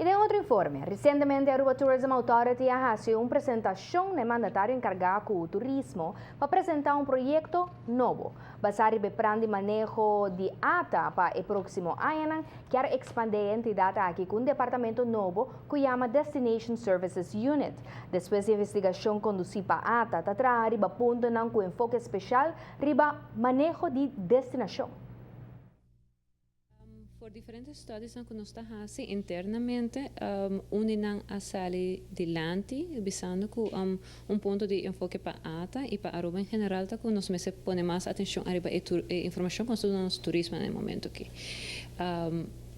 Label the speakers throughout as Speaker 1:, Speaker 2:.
Speaker 1: Y den otro informe, recientemente Aruba Tourism Authority a haci un presentacion na mandatario encarga cu turismo pa presenta un proyecto nobo. Basa riba plan di maneho di ATA pa e proximo aña, kier expande e entidad aki cu un departamento nobo cu yama Destination Services Unit. Despues di investigacion conduci pa ATA, ta traha riba punto cu enfoke special riba maneho di destinacion.
Speaker 2: For diferente studies cu nos ta haci internamente, unda nan a sali dilanti, bisando cu un punto di enfoke pa ATA y pa Aruba en general ta cu nos mester pone mas atencion ariba e informacion cu nos turismo na momento aki.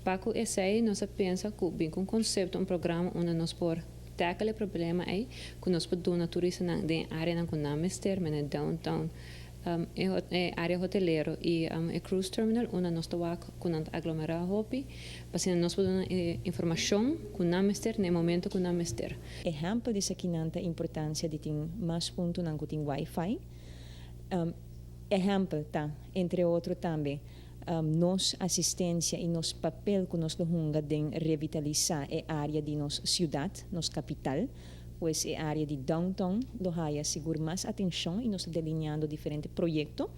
Speaker 2: Pa cu esey nos a pensa cu bin cu un concepto, un programa unda nos por tackle e problema ey, cu nos por duna turistanan den area cu nan mester, downtown, e area hotelero y e cruise terminal, unda nos ta cu nan aglomera hopi, pa nos por duna informacion cu nan mester na momento cu nan mester.
Speaker 3: Ehempel di esaki ta importancia di tin mas punto nan cu tin wifi. Ehempel ta, entre otro tambe, nos asistencia y nos papel cu nos hunga den revitalisa e area di nos ciudad, nos capital, pues e area di downtown lo haya sigur mas atencion y nos ta delineando diferente proyecto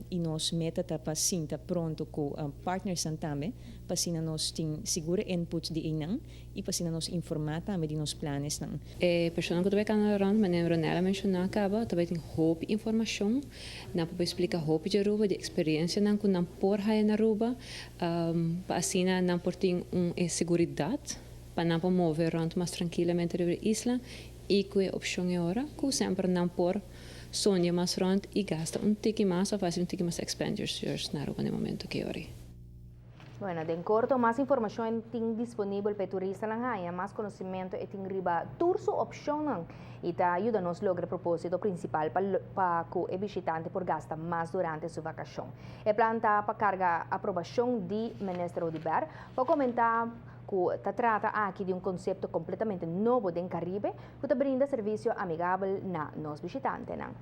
Speaker 3: y nos meta ta pa sinta pronto cu partners tambe, pa asina nos tin sigur input di nan y pa asina nos informa tambe di nos planes nan.
Speaker 2: E persona cu tambe cana rond, manera Ronela a menciona caba, tambe tin hopi informacion, nan por splica hopi di Aruba, di experiencia nan cu nan por haya na Aruba, pa asina nan por tin un seguridad pa nan por move rond mas trankilamente riba isla y cu e opcion e ora cu semper nan por soña mas rond y gasta un tiki mas of haci un tiki mas expenditures na Aruba na momento cu ora.
Speaker 1: Bueno, den corto, mas informacion tin disponibel pa turistanan haya, mas conocimento y tin riba tur su opcion y ta yuda nos logra e proposito principal pa cu e bishitante por gasta mas durante su vacacion. E plan ta pa carga aprobacion di Minister Oduber pa comenta cu ta trata aki di un concepto completamente nobo den Caribe cu ta brinda servicio amigabel na nos bishitantenan.